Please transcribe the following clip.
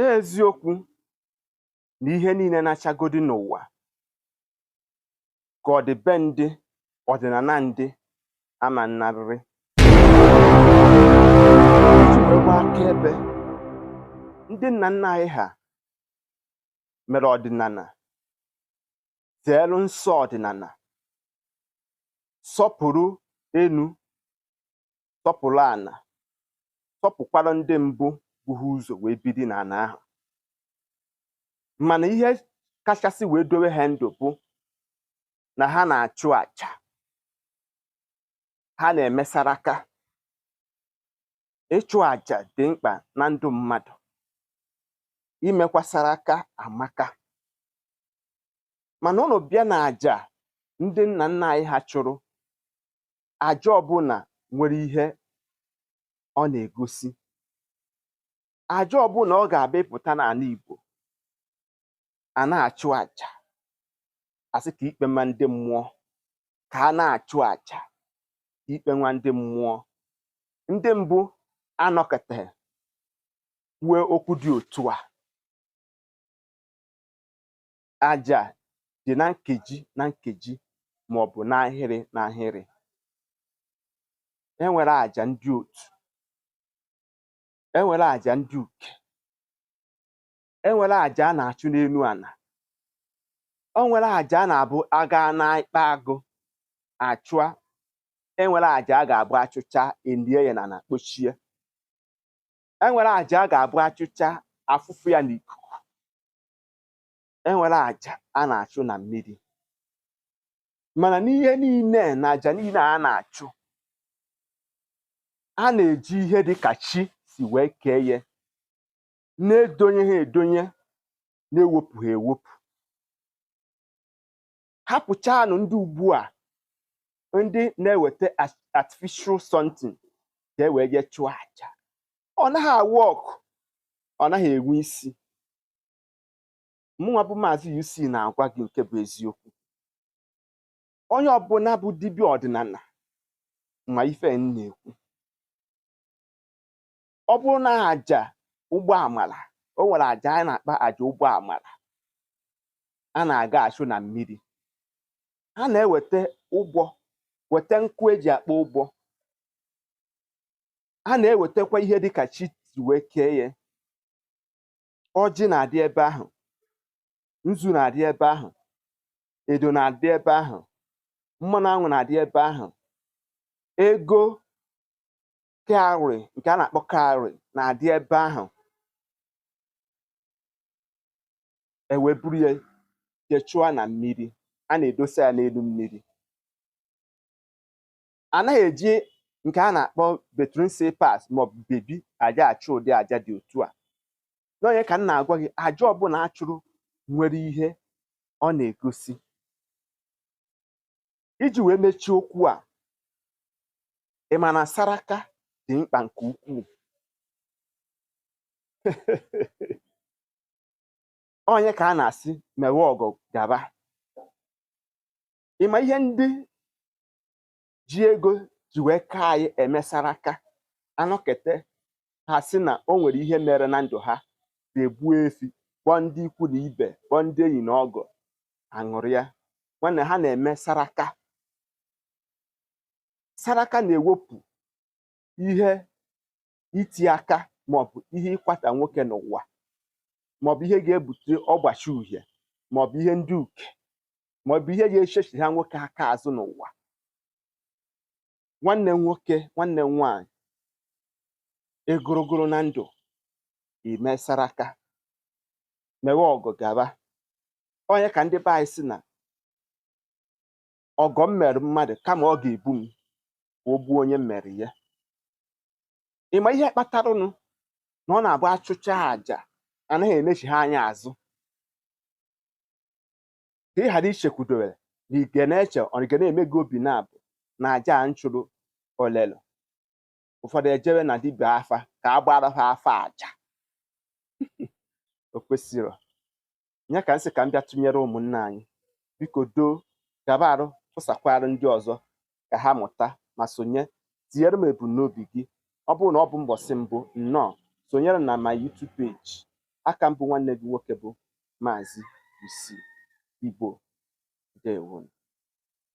Eziokwu na ihe niile na-achagodi n'ụwa ka ọ dị be ndị ọdịnala ndị ama nnarịrị iji wee gbaa akaebe. Ndị nna nna anyị ha mere ọdịnala, zeelu nsọ ọdịnala, sọpụrụ enu, sọpụrụ ana, sọpụkwara ndị mbụ bu ha ụzọ wee biri n'ala ahụ. Mana ihe kachasị wee dowe ha ndụ bụ na ha na-achụ àjà, ha na-eme saraka. Ịchụ àjà dị mkpa na ndụ mmadụ, imekwa saraka amaka. Mana ụnụ bịa na àjà ndị nna nna anyị ha chụrụ, àjà ọbụla nwere ihe ọ na-egosi. Àjà ọbụla ọ ga-abịa ịpụta n'ala Igbo a na-achụ àjà, asị ka ikpe ma ndị mmụọ, ka a na-achụ àjà ikpe nwa ndị mmụọ. Ndị mbụ anọkọtaghị kwuo okwu dị otu a. Àjà dị na nkeji na nkeji maọbụ n'ahịrị n'ahịrị. E nwere àjà ndị otu, e nwere àjà ndị uke, e nwere àjà a na-achụ n'elu ala, o nwere àjà a na-abụ aga n'ikpe agụ achụa, e nwere àjà a ga-abụ achụcha elie ya n'ala kpochie, e nwere àjà a ga-abụ achụcha afụfụ ya n'ikuku, e nwere àjà a na-achụ na mmiri. Mana n'ihe niile na àjà niile a na-achụ, a na-eji ihe dị ka chi si wee kee ya, na-edonye ha edonye, na-ewepụ ha ewepụ. Hapụchanụ ndị ugbu a ndị na-eweta artificial something ka e wee jee chụọ àjà. Ọ naghị awụ ọkụ, ọ naghị enwe isi. Mụnwa bụ Maazị UC na-agwa gị nke bụ eziokwu. Onye ọbụla bụ dibịa ọdịnala ma ife m na-ekwu. Ọ bụrụ na àjà ụgbọ amara, o nwere àjà a na-akpa àjà ụgbọ amara a na-aga achụ na mmiri. A na-eweta ụgbọ, weta nkụ eji akpọ ụgbọ, a na-ewetakwa ihe dịka chi si wee kee ya. Ọjị na-adị ebe ahụ, nzu na-adị ebe ahụ, edo na-adị ebe ahụ, mmanụ anwụ na-adị ebe ahụ, ego cowrie nke a na-akpọ cowrie na-adị ebe ahụ. E wee buru ya jee chụọ na mmiri. A na-edosa ya n'elu mmiri. Anaghị eji nke a na-akpọ bathroom slippers maọbụ baby aja achụ ụdị aja dị otu a. N'onye ka m na-agwa gị, aja ọbụla a chụrụ nwere ihe ọ na-egosi. Iji wee mechie okwu a, ị ma na saraka dị mkpa nke ukwuu. Onye ka a na-asị mewe ọgọ gaba. Ị ma ihe ndị ji ego ji wee kaa anyị eme saraka? Anọkete ha sị na o nwere ihe mere na ndụ ha, egbuo efi, kpọọ ndị ikwu na ibe, kpọọ ndị enyi na ọgọ, aṅụrị ya. Nwanne, ha na-eme saraka. Saraka na-ewepụ ihe iti aka maọbụ ihe ịkwata nwoke n'ụwa, maọbụ ihe ga-ebute ọgbachi uhie, maọbụ ihe ndị uke, maọbụ ihe ga-echechi ha nwoke aka azụ n'ụwa. Nwanne m nwoke, nwanne m nwaanyị, egorogoro na ndụ, ime saraka, mewe ọgọ gaba. Onye ka ndị be anyị sị na ọgọ m mere mmadụ kama ọ ga-ebu m ka o gbuo onye m mere ya. Ị ma ihe kpataranụ na ọ na-abụ achụcha àjà anaghị emechi ha anya azụ? Ka ị ghara ichekwudowere na ị ga na-eche ọ ga na-eme gị obi na-abụ na àjà a nchụrụ olelo. Ụfọdụ ejebe na dibịa afa ka a gbara ha afa àjà. O kwesịrọ. Ya ka m sị ka m bịa tụnyere ụmụnne anyị. Biko doo, gaba arụ, tụsakwara ndị ọzọ ka ha mụta ma sonye. Tinyere m ebumnobi gị. Ọ bụrụ na ọ bụ mbọsị mbụ, nnọọ, sonyere m na my YouTube page. Aka m bụ nwanne gị nwoke bụ Maazị UC Igbo. Ndewonu.